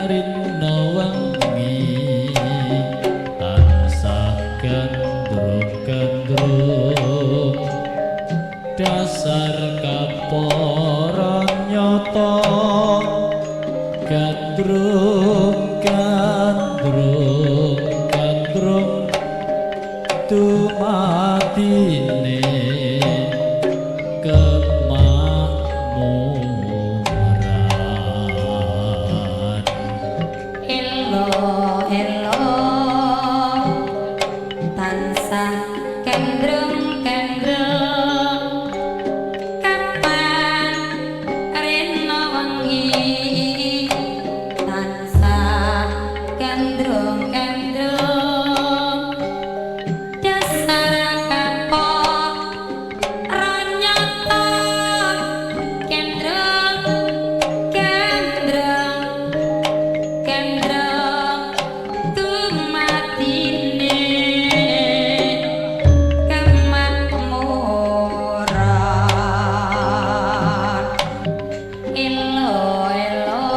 rina wengi tansah gandrung-gandrung dasar kapara nyata gandrung gandrung gandrung tumatine kemakmuran. Elo elo tansah gandrung gandrung kapan rina wengi tansah gandrung gandrung dasar kapara nyata gandrung gandrung gandrung tumatine kemakmuran. Elo elo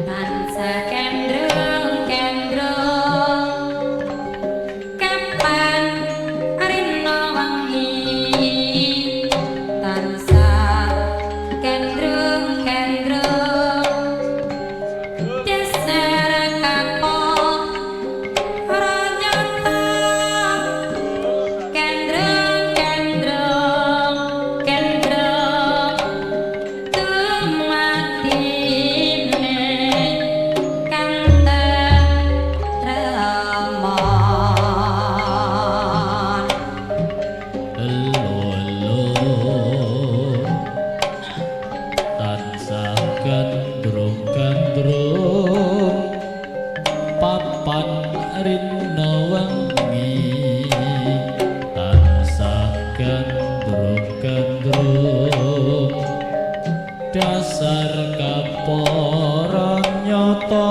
tansah gandrung gandrung kapan rina wengi tansah gandrung gandrung dasar kapara nyata gandrung gandrung gandrung tumatine katentreman. Elo elo tansah gandrung gandrung papan rina wengi tansah gandrung gandrung dasar kapara nyata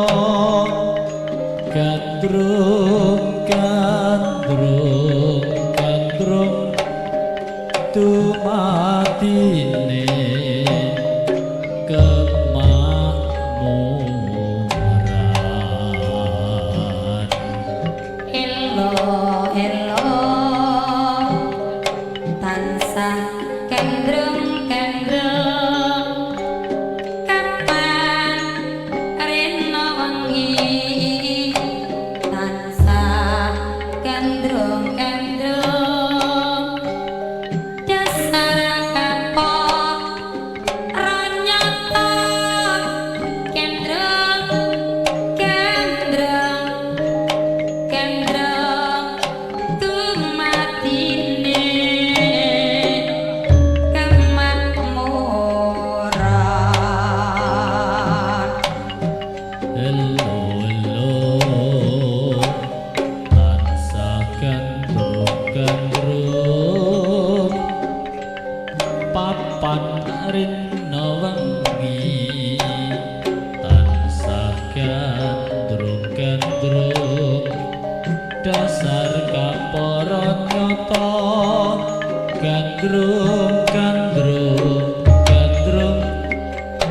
gandrung gandrung gandrung tumatine kemakmuran. Elo elo tansah gandrung gandrung kapan rina wengi tansah gandrung gandrung dasar kapara nyata gandrung gandrung gandrung tumatine kemakmuran. Elo elo tansah gandrung gandrung papan rina wengi tansah gandrung gandrung dasar kapara nyata gandrung gandrung gandrung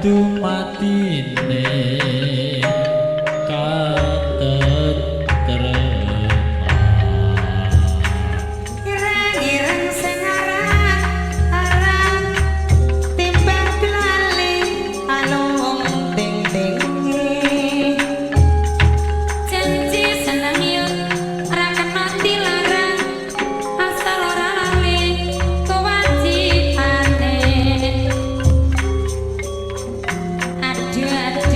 tumatine katetreman. Ireng-ireng sing aran-aran timbang lali alung ting-tinge janji seneng yo ora kena dilarang asal ora lali kewajibane. Aduh aduh.